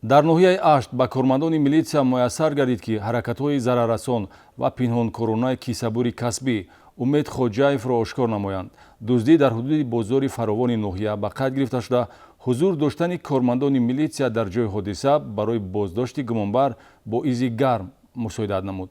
Дар ноҳияи Ашт ба кормандони милитсия муяссар гардид, ки ҳаракатҳои зараррасон ва пинҳонкоронаи кисабури касбӣ Умед Хоҷаевро ошкор намоянд. Дуздӣ дар ҳудуди бозори Фаровони ноҳия ба қайд гирифта шуда, ҳузур доштани кормандони милитсия дар ҷои ҳодиса барои боздошти гумонбар бо изи гарм мусоидат намуд.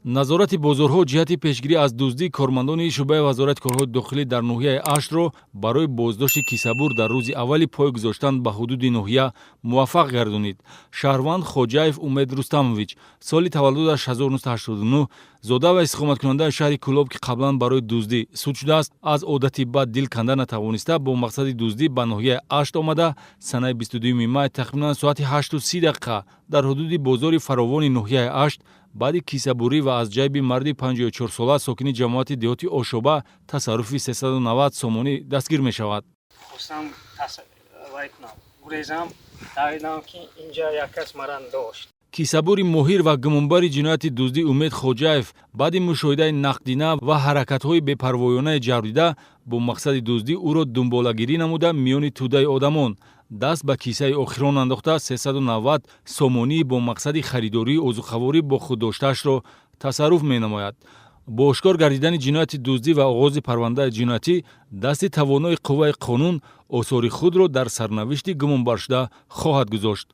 Назорати бозорҳо ҷиҳати пешгирӣ аз дуздӣ кормандони шӯъбаи Вазорати корҳои дохилӣ дар ноҳияи Аштро барои боздошти кисабур дар рӯзи аввали пой гузоштан ба ҳудуди ноҳия муваффақ гардонид. Шаҳрванд Хоҷаев Умед Рустамович, соли таваллудаш 1989, зода ва истиқоматкунандаи шаҳри Кӯлоб, ки қаблан барои дуздӣ суд шудааст, аз одати бад дил канда натавониста, бо мақсади дуздӣ ба ноҳияи Ашт омада, санаи 22 май тахминан соати 8:30 дақиқа дар ҳудуди бозори Фаровони ноҳияи Ашт баъди кисабурӣ ва аз ҷайби марди 54сола, сокини ҷамоати деҳоти Ошоба, тасарруфи 390 сомонӣ дастгир мешавад. Хостам вай кунам, гурезам, давидам, ки инҷа як кас мара дошт. Кисабури моҳир ва гумонбари ҷинояти дуздӣ Умед Хоҷаев баъди мушоҳидаи нақдина ва ҳаракатҳои бепарвоёнаи ҷабрдида бо мақсади дуздӣ ӯро дунболагирӣ намуда, миёни тӯдаи одамон даст ба кисаи охирон андохта, 390 сомонӣ бо мақсади харидории озуқаворӣ бо худ доштаашро тасарруф менамояд. Бо ошкор гардидани ҷинояти дуздӣ ва оғози парвандаи ҷиноятӣ, дасти тавонои қувваи қонун осори худро дар сарнавишти гумонбаршуда хоҳад гузошт.